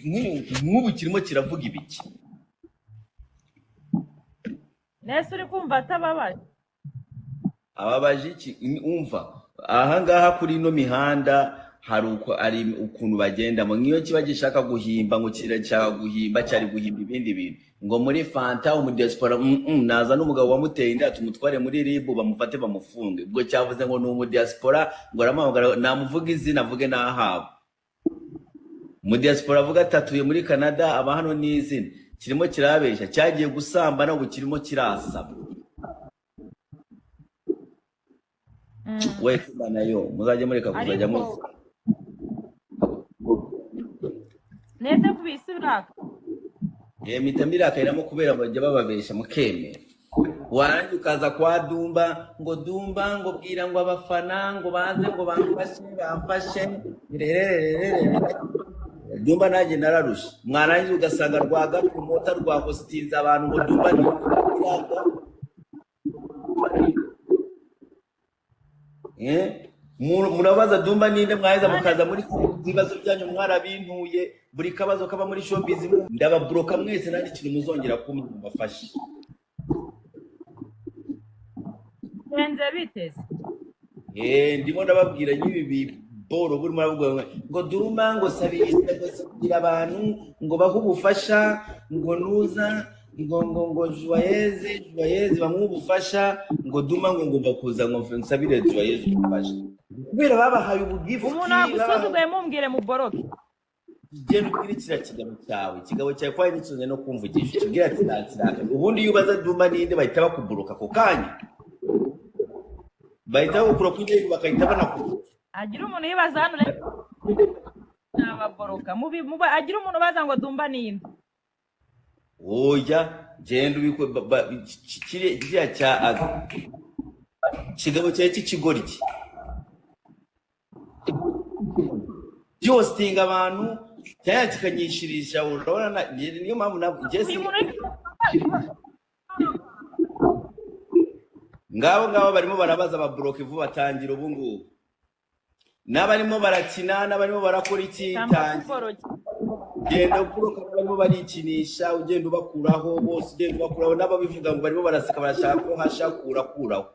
Nk'ubu kirimo kiravuga ibiki? Nese uri kumva atababaje? Ababaje iki? Umva, ahangaha kuri ino mihanda hari uko ari ukuntu bagendamo. Nk'iyo kiba gishaka guhimba, ngo kirashaka guhimba, cyari guhimba ibindi bintu ngo muri fanta umudiaspora, naza n'umugabo wamuteye inda tumutware muri RIB, bamufate bamufunge. Ubwo cyavuze ngo ni umudiaspora, ngo aramuhamagara, namuvuga izina, avuge n'ahabo. Umudiaspora avuga ati atuye muri Canada, aba hano n'izina. Kirimo kirabeshya, cyagiye gusambana, ubu kirimo kirasaba. We nayo muzajye mureka kuzajya Ariko muzi. Nese kubisi uraka? Mpita mbirakariramo kubera bajya bababesha mukemera, warangiza ukaza kwa Dumba ngo Dumba ngo bwira ngo abafana ngo baze ngo bamfashe bamfashe rererererere. Dumba nanjye nararushe. Mwarangiza ugasanga rwaga promota rwa hostinze abantu ngo Dumba ni murabaza Dumba ninde, mwaheza mukaza muri ibibazo byanyu mwarabintuye. Buri kabazo kaba muri showbiz ndababloka mwese, nta n'ikintu muzongera kumva mbafashe. Bigenze biteze. Ndimo ndababwira ny'ibi biboro burimo aravuga ngo Dumba ngo sabiriza ngo sabira abantu ngo bahe ubufasha, ngo nuza ngo Joyeze Joyeze bamuhe ubufasha, ngo Dumba ngo ngomba kuza ngo nsabire Joyeze ubufasha kubera babahaye ubugifuti. Umuntu agusuzuguye mumbwire muboroke. Genda ubwire kiriya kigabo cyawe, ikigabo cyawe ko hari n'ikintu no kumvugisha, ukibwira ati ntakiraka. Ubundi iyo ubaza Dumba ninde, bahita bakuburuka ako kanya, bahita bagukura ku ndege, bagahita banakuburuka. Agira umuntu yibaza hano nababoroka mubi muba agira umuntu ubaza ngo Dumba ninde. Oya, genda ubikwe kiriya cya aga kigabo cyawe cy'ikigoryi byostinga abantu cyangwa kikanyishirisha. Urabona niyo mpamvu njye Uyu muntu ngabo ngabo barimo barabaza ababloke vuba, tangira ubu ngubu, n'abarimo barakina n'abarimo barakora iki, tangira. Kuboroke. Genda ukuroka barimo barikinisha, ugenda ubakuraho bose, ugenda ubakuraho n'ababivuga ngo barimo baraseka, barashaka ko hasha kurakuraho,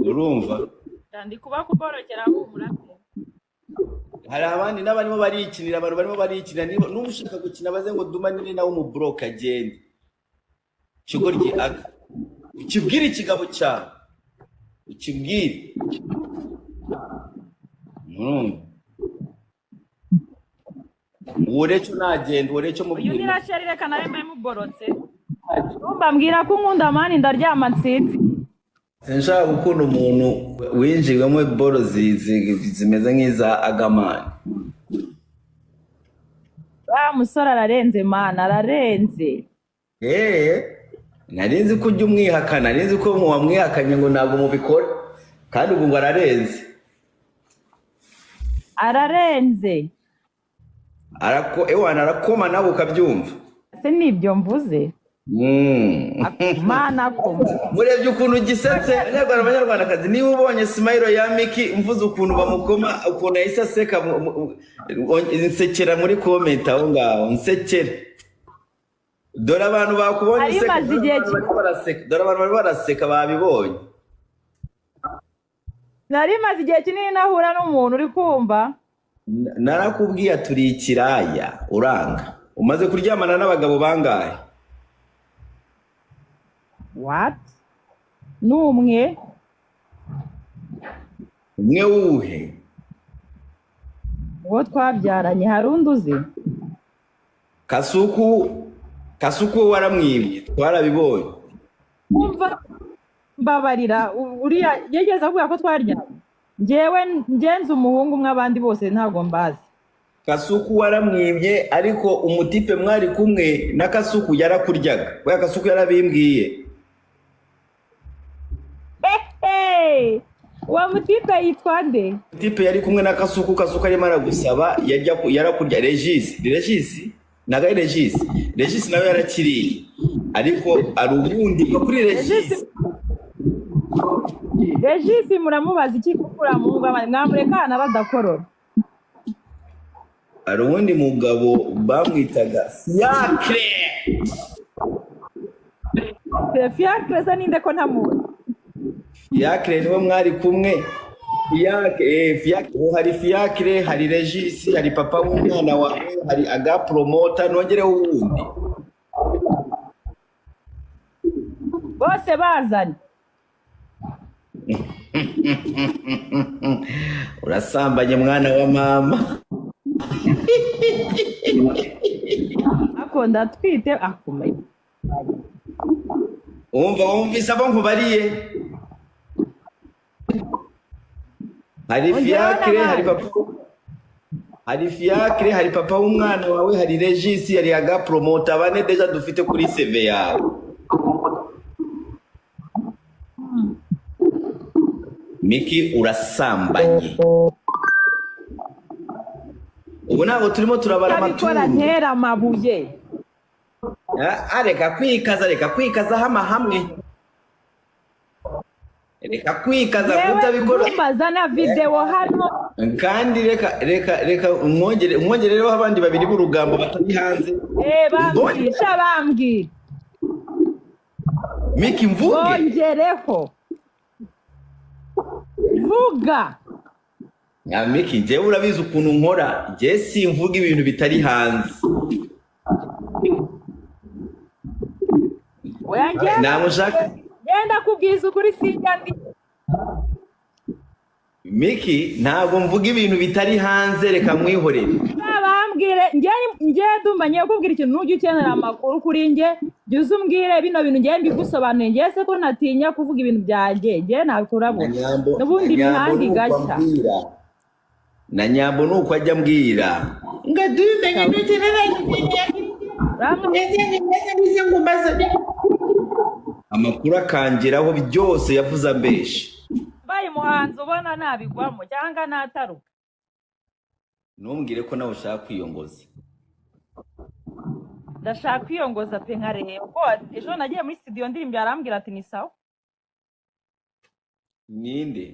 urumva? Ndi kubakuborokera humura. Hari abandi n'abarimo barikinira, abantu barimo barikinira. Niba n'uba ushaka gukina baze ngo Duma nini nawe umubloke agende. Ikigoryi aga ukibwire ikigabo cyawe, ukibwire. Uwo rero nagenda, uwo rero Uyu mubwire. ni Rachel, reka nawe mbe muborotse. Dumba mbwira ko unkunda mani, ndaryama nsinzi. Sinshaka gukunda umuntu winjiwemo boro zimeze nk'iza agamani. Wa musore ararenze mani, ararenze. Nari nzi ko ujya umwihakana, nari nzi ko wamwihakanye ngo ntabwo mubikora, kandi ubu ngo ararenze. Ararenze. Arako ewana arakoma nawe ukabyumva. Se nibyo mvuze? Mana akoma. Murebye ukuntu gisetse. Abanyarwanda, abanyarwandakazi, niba ubonye smile ya Miki mvuze ukuntu bamukoma, ukuntu yahise aseka, nsekera muri comment aho ngaho, nsekere. Dore abantu bakubonye Nari useka, maze dore igihe abantu barimo baraseka, dore abantu barimo baraseka babibonye. Nari maze igihe kinini nahura n'umuntu uri kumva. Narakubwiye turi ikiraya uranga. Umaze kuryamana n'abagabo bangahe? What? N'umwe. Umwe wuhe? Uwo twabyaranye, hari undi uzi? Kasuku, Kasuku waramwibye, twarabibonye. Umva, mbabarira, uriya yigeze avuga ko twaryamye? Njyewe ngenze umuhungu umwe, abandi bose ntabwo mbazi. Kasuku waramwibye, ariko umutipe mwari kumwe na Kasuku yarakuryaga we. Kasuku yarabimbwiye. Hehe! Uwo mutipe yitwa nde? Umutipe yari kumwe na Kasuku, Kasuku arimo aragusaba, yarya yarakurya. Regis, Regis ntabwo ari Regis, Regis nawe yarakiriye, ariko ari ubundi kuri Regis. Regis, Regis muramubaza iki? Kuko uriya muhungu mwamureka badakorora. Hari uwundi mugabo bamwitaga Fiacre. Fiacre se ninde ko ntamuzi? Fiacre niwe mwari kumwe. Fiacre, Fiacre, ubu hari Fiacre, hari Regis, hari papa w'umwana wawe, hari aga promoter, nongereho uwundi. Bose bazane. Urasambanye mwana wa mama. Ako ndatwite akomeye. Wumva wumvise abo nkubariye. Hari Ongereho Fiacre, hari n'abandi. papa, hari Fiacre, hari papa w'umwana wawe, hari Regis, hari aga promoter, bane deja dufite kuri CV yawe. Miki urasambanye. Ubu ntabwo turimo turabara Ntabikora amaturu. ntera amabuye. Ah, reka kwikaza, reka kwikaza hama hamwe. Reka kwikaza Yewe kutabikora. ndumva na video hano. Kandi reka reka reka umwongere umwongerereho abandi babiri b'urugambo batari hanze. Bambwira, sha bambwira. Miki mvuge. Bongereho. Vuga. Ya Miki, njyewe urabizi ukuntu nkora, njye simvuga ibintu bitari hanze. Oya njyewe Ntabwo nshaka ngenda kubwiza ukuri sinjya ndi. Miki, ntabwo mvuga ibintu bitari hanze, reka mwihorere. Bambwire njye njye ndumva ngiye kukubwira ikintu nujya ukenera amakuru kuri njye jya uza umbwire bino bintu njye mbigusobanuye njye se ko natinya kuvuga ibintu byanjye njye Na nakurabura Nyambo, na n'ubundi Nyambo imihanda nuko igashya. ambwira. Na Nyambo nuko ajya ambwira. Ngo amakuru akangeraho byose yavuze ambesha. Mbaye umuhanzi ubona nabigwamo cyangwa nataruka. Ntumbwire ko nawe ushaka kwiyongoza. Ndashaka kwiyongoza pe nkareba ko ejo nagiye muri studio ndirimbo arambwira ati ni sawa. Ninde?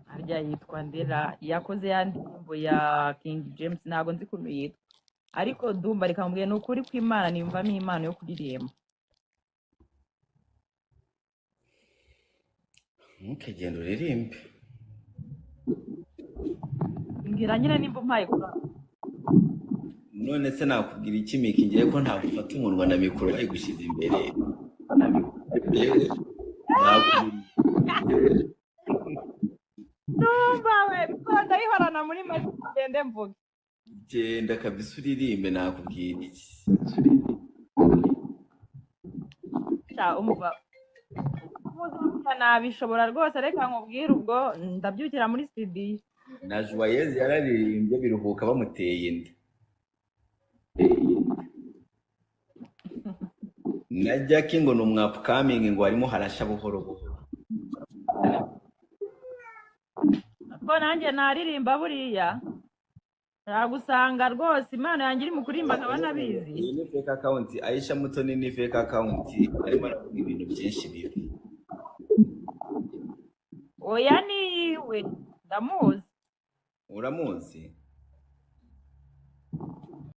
Harya yitwa Ndera yakoze ya ndirimbo ya King James ntabwo nzi ukuntu yitwa ariko ndumva reka mubwire ni ukuri kw'Imana niyumvamo impano yo kuririmba. Ntukagende uririmbe. Mbwira nyine nimba umpaye kuraba. None se nakubwira iki Miki, ngiye ko ntagufata umunwa na mikoro bayigushyize imbere. Yewe, nakubwira Ndumva we mikoro ndayihorana muri make ngende mvuge. genda kabisa uririmbe nakubwira iki. Sha umva uvuze nabishobora rwose reka nkubwire ubwo ndabyukira muri studio. Na Joyeuse yararirimbye biruhuka bamuteye inda. Na Jackie ngo ni umwapkamingi ngo harimo harashya buhoro buhoro. Ko nanjye naririmba buriya nagusanga rwose impano yanjye iri mu kuririmba nkaba nabizi. Iyi ni fake account, Aisha Mutoni ni fake account, arimo aravuga ibintu byinshi bibi. Oya niyiwe ndamuzi. Uramuzi?